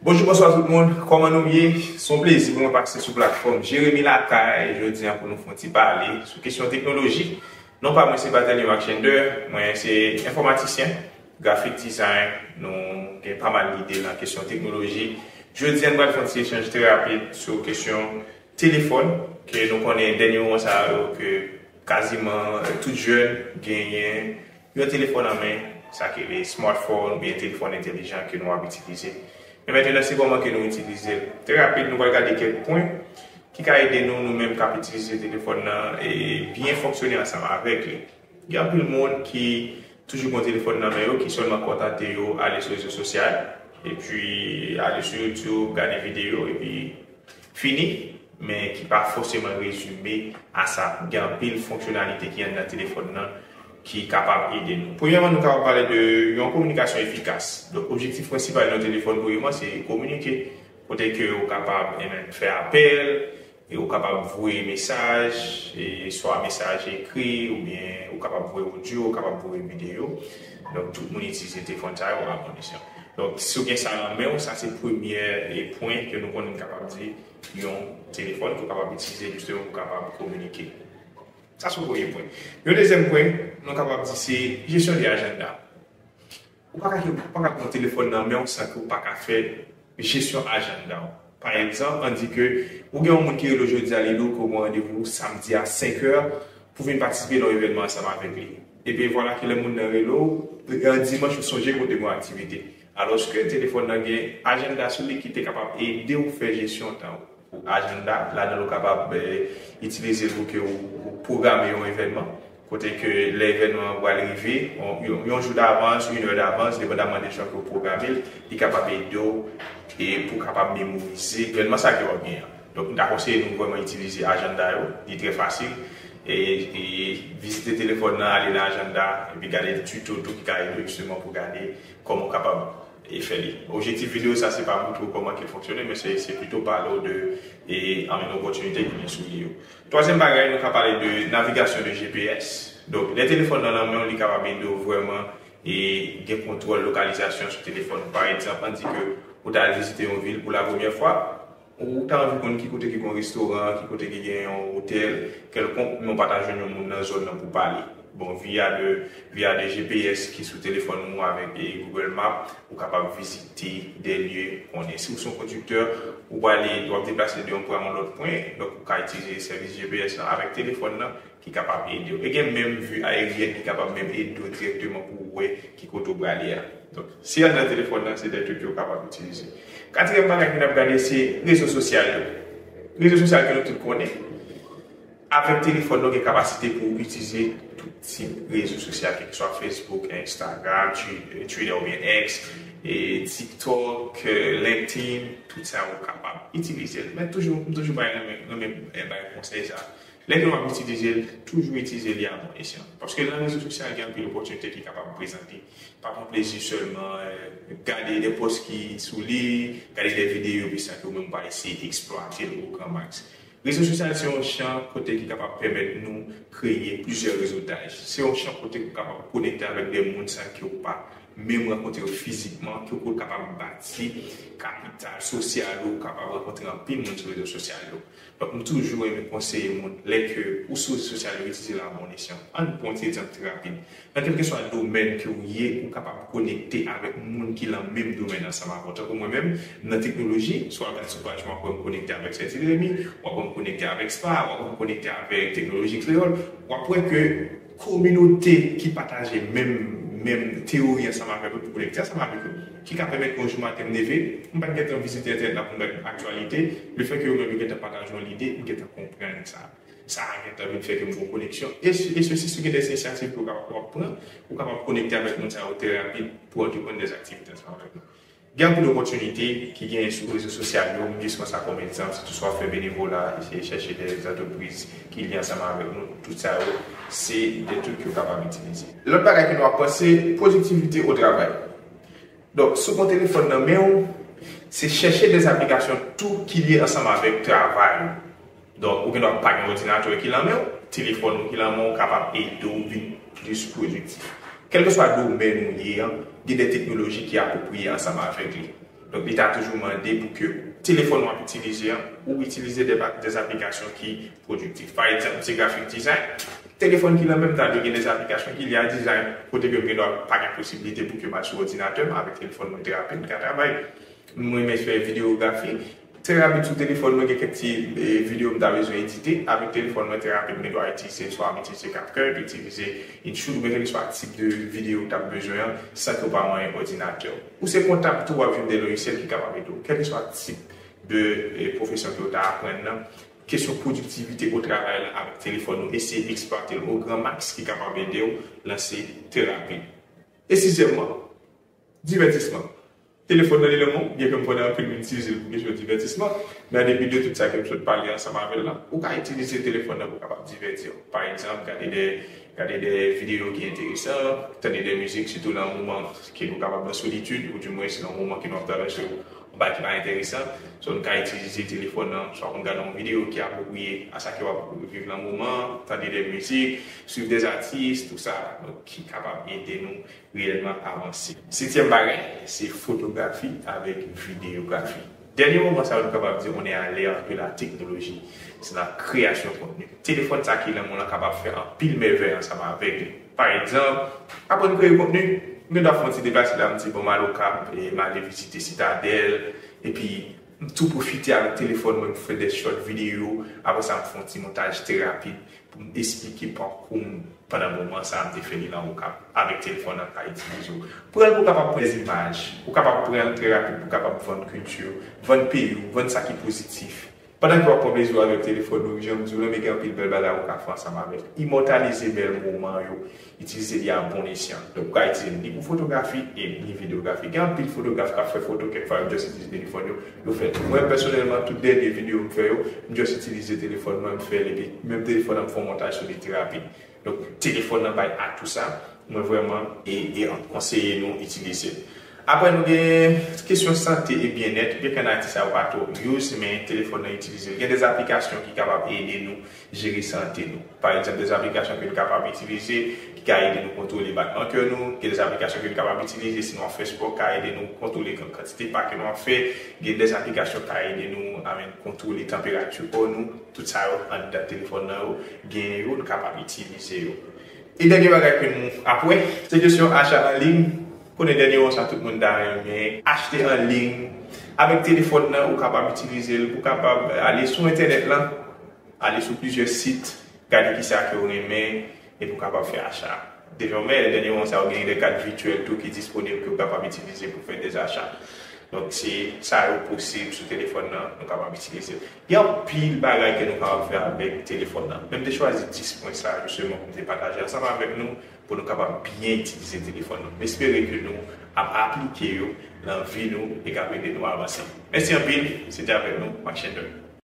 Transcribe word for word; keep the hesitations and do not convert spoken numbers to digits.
Bonjou, bonswa tout moun, kòman nou ye? Se yon plezi pou mwen pase sou platfòm Jeremi Lakay jodi a pou nou fè yon ti pale sou kesyon teknoloji. Non pa mwen se Barthélemy Marchendeur, mwen se enfòmatisyen, graphic design, nou gen pa mal lide nan kesyon teknoloji. Jodi a nou pral fè yon ti echanj trè rapid sou kesyon telefòn, ke nou konnen dènye moman sa yo ke kaziman tout jèn genyen yon telefòn nan men, sa ki rele smartphone oubyen telefòn entèlijan ke nou ap itilize. Men mentnan se kòman ke nou itilize l. Trè rapid nou pral gade kèk pwen ki ka ede nou, nou menm k ap itilize telefòn nan e byen fonksyone ansanm avèk li. Gen anpil moun ki toujou gen telefòn nan men yo ki sèlman kontante yo ale sou rezo sosyal epi ale sou YouTube gade videyo epi fini, men ki pa fòseman rezime a sa. Gen anpil fonksyonalite ki anndan telefòn nan ki kapab ede nou. Premyèman nou kapab pale de yon kominikasyon efikas. Donk objektif prensipal yon telefòn premyèman se kominike, kote ke ou kapab enben fè apèl, e ou kapab voye mesaj, e swa mesaj ekri oubyen ou kapab voye odyo, ou kapab voye videyo. Donk tout moun itilize telefòn sa yo a bon esyan. Donk si w gen sa nan men w, sa se premyè e pwen ke nou konnen kapab di yon telefòn ke w kapab itilize jisteman pou kapab kominike. Sa se yon premye pwen. Yon dezyèm pwen nou kapab di se jesyon de ajanda. Ou pa ka ou pa ka pran telefòn nan men w san ke w pa ka fè jesyon ajanda w. Pa egzanp, ann di ke ou gen yon moun ki rele w jodi a, li di w ke w gen randevou samdi a senk è pou vin patisipe nan yon evènman ansanm avèk li. Epi vwala ke lè moun nan rele w, an dimanch ou sonje ke w te gen yon aktivite. Alòske telefòn nan gen ajanda sou li ki te kapab ede w fè jesyon tan w. Ajanda, ladan l ou kapab itilize l pou ke ou pwograme yon evènman. Kote ke lè evènman an pral rive, yon jou davans, inè davans, depandamman de jan ke ou pwograme l, li kapab ede w e pou w kapab memorize evènman sa ke w ap gen an. Donk m ta konseye nou vrèman itilize ajanda yo, li trè fasil. E, e vizite telefòn nan, ale nan ajanda, epi gade tuto tou ki ka ede w jisteman pou gade kòman w kapab e fè li. Objektif videyo sa se pa montre w kòman ke l fonksyone, men se, se pito pale w de e, ann, opòtinite ki gen sou li yo. Twazyèm bagay, nou ka pale de navigasyon de G P S. Donk lè telefòn nan nan men w, li kapab ede w vrèman e gen kontwòl lokalizasyon sou telefòn ou. Pa egzanp, ann di ke ou t al vizite yon vil pou la premyè fwa, ou ta anvi konn ki kote ki gen yon restoran, ki kote ki gen yon otèl kèlkonk, men ou pa ta jwenn yon moun nan zòn nan pou pale. Bon, via de, via de G P S ki sou telefòn ou avèk e, Google Map, ou kapab vizite de lye konnen. Si w se yon kondiktè, ou prale, w ap deplase de yon pwen a yon lòt pwen, donk ou ka itilize sèvis G P S lan avèk telefòn nan ki kapab ede w. E gen menm vi aeryèn ki kapab menm ede w dirèkteman pou w wè ki kote w prale a. Donk, si anndan telefòn nan, se de trik ke w kapab itilize. Katriyèm bagay ke n ap gade, se rezo sosyal yo. Rezo sosyal ke nou tout konnen. Avèk telefòn nan, w gen kapasite pou w itilize tout tip rezo sosyal, kèlkeswa Facebook, Instagram, Twi- Twitter oubyen X, e TikTok, e LinkedIn, tout sa yo w kapab itilize l. Men toujou, m toujou bay renmen, renmen, e, bay konsèy sa. Lè ke w ap itilize l, toujou itilize li a bon esyan. Paske nan rezo sosyal, gen anpil opòtinite ki kapab prezante. Pa pran plezi sèlman, e, gade de pòs ki sou li, gade de videyo, epi sa ke ou menm ou pa eseye eksplwate l o gran maks. Rezo sosyal se yon chan kote ki kapab pèmèt nou kreye plizyè rezotaj. Se yon chan kote ki kapab konekte avèk de moun sa ke w pa menm rankontre yo fizikman, ke w kapab bati kapital sosyal ou, kapab rankontre anpil moun sou rezo sosyal yo. Donk, m toujou renmen konseye moun, lè ke ou sou rezo sosyal yo, itilize l a bon esyan. Ann pran yon ti egzanp trè rapid. Nan kèlkeswa domèn ke w ye, ou kapab konekte avèk moun ki nan menm domèn ansanm avè w. Tankou mwen menm, nan teknoloji, si w al gade sou paj mwen, w ap wè m konekte avèk Sètil Remy, w ap wè m konekte avèk Spa, w ap wè m konekte avèk Teknoloji Kreyòl, w ap wè ke kominote ki pataje menm, menm teyori ansanm avèk yo, pou konekte ansanm avèk yo, ki ka pèmèt yon jou maten m leve, m pa t gentan vizite entènèt la pou m gade aktyalite, lefètke yo menm yo gentan pataje yon lide, m gentan konprann sa. Sa a gentan vin fè ke m gen yon koneksyon. E, e sesi, si w gen de inisyativ ke w kapab pran, ou kapab konekte avèk moun sa yo trè rapid pou w antreprendre de aktivite ansanm avèk nou. Gen anpil opòtinite ki genyen sou rezo sosyal yo, m jis pran sa kòm egzanp, sitou si w ap fè benevola, eseye chèche de antrepriz ki lye ansanm avèk nou, tout sa yo, se de trik ke w kapab itilize. Lòt bagay ke nou ap pran, se pwodiktivite o travay. Donk, si w gen yon telefòn nan men w, se chèche de aplikasyon tou ki lye ansanm avèk travay ou. Donk, ou gendwa pa gen òdinatè ki nan men w, telefòn ou ki nan men w kapab ede w vin plis pwodiktif. Kèlkeswa domèn ou ye an, gen de teknoloji ki apwopriye ansanm avèk li. Donk, li ta toujou mande pou ke telefòn w ap itilize an, ou itilize de, de aplikasyon ki pwodiktif. Pa egzanp, se grafik dizay, telefòn ki nan menm tab yo gen de aplikasyon ki lye a dizay, kote ke m gen dwa pa gen posiblite pou ke m al sou òdinatè m, avèk telefòn mwen trè rapid, m ka travay. Mwen renmen fè videyografi, trè rapid sou telefòn mwen, gen kèk ti eh, videyo m ta bezwen edite, avèk telefòn mwen trè rapid, m gen dwa itilize, swa m itilize CapCut, itilize InShoot, oubyen kèlkeswa tip de videyo w t ap bezwen an, san ke w pa manyen òdinatè w. Ou se kontab tou, w ap jwenn de lojisyèl ki kapab ede w, kèlkeswa tip de eh, pwofesyon ke w ta aprann nan. Kesyon pwodiktivite o travay la avèk telefòn ou, eseye eksplwate l o gran maks ki kapab ede w lanse trè rapid. E sizyèmman, divètisman. Telefòn nan li nan men w, byenke m konnen anpil moun itilize l pou kesyon divètisman, men an depi de tout sa ke m sot pale ansanm avè l la, ou ka itilize telefòn nan pou w kapab divèti w. Pa egzanp, gade de, gade de videyo ki enteresan, tande de mizik, sitou nan yon moman ke nou kapab nan solitid, oudimwens nan yon moman ke nou ap travèse yon bagay ki pa enteresan. So, nou ka itilize telefòn nan, swa pou n gade yon videyo ki apwopriye a sa ke w ap viv nan moman, tande de mizik, swiv de atis, tou sa, donk, ki kapab ede nou reyèlman avanse. Setyèm bagay, se fotografi avèk videyografi. Dènye moman sa yo, nou kapab di, on est à l'ère de la technologie. Se la kreyasyon kontni. Telefòn sa ki nan men w lan kapab fè anpil mèvèy ansanm avèk li. Pa egzanp, aprann kreye kontni. M gen dwa fè yon ti deplase la, m di, bon, m al Okap, e m ale vizite Sitadèl, epi m tou pwofite avèk telefòn mwen, m fè de short videyo, apre sa, m fè yon ti montaj trè rapid pou m esplike pakou m pandan moman sa a m te fè li nan Okap avèk telefòn nan ka itilize w. Pran l pou w kapab pran imaj, ou kapab pran l trè rapid pou w kapab vann kilti w, vann peyi w, vann sa ki pozitif. Pandan ke w ap pran plezi w avèk telefòn ou, jan m di w lan, men gen anpil bèl bagay ou ka fè ansanm avè l. Imòtalize bèl moman yo, itilize li a bon esyan. Donk, ou ka itilize l ni pou fotografi e ni videyografi. Gen anpil fotograf k ap fè foto, kèk fwa yo just itilize telefòn yo, yo fè l. Mwen, pèsonèlman, tout dènye videyo m fè yo, m just itilize telefòn mwen, m fè l, epi menm telefòn nan, m fè yon montaj sou li trè rapid. Donk, telefòn nan bay atou sa, mwen vrèman e, e konseye nou itilize l. Apre, nou gen kesyon sante e byennèt, byenke an Ayiti sa yo pa twò use, men telefòn nan itilize l. Gen de aplikasyon ki kapab ede nou jere sante nou. Pa egzanp, de aplikasyon ke nou kapab itilize ki ka ede nou kontwole batman kè nou, gen de aplikasyon ke nou kapab itilize si nou ap fè spò, ka ede nou kontwole kantite pa ke nou ap fè, gen de aplikasyon ka ede nou, amen, kontwole tanperati kò nou. Tout sa yo anndan telefòn nan yo, gen yo, nou kapab itilize yo. E dènye bagay ke nou ap wè, se kesyon acha an liy. Konnen dènye moman sa tout moun ta renmen achte an liy. Avèk telefòn nan, ou kapab itilize l, ou kapab ale sou entènèt lan, ale sou plizyè sit, gade kisa ke w renmen, epi w kapab fè acha. Dezòmè, dènye moman sa yo gen de kat vityèl tou ki disponib ke w kapab itilize pou fè de acha. Donk, se sa yo posib sou telefòn nan, nou kapab itilize. Gen anpil bagay ke nou kapab fè avèk telefòn nan. Men m te chwazi dis pwen sa yo, jisteman, pou m te pataje ansanm avèk nou, pou nou kapab byen itilize telefòn nou. M espere ke nou ap aplike yo nan vi nou e k ap ede nou avanse. Mèsi anpil, se te avèk nou, Mark Shendon.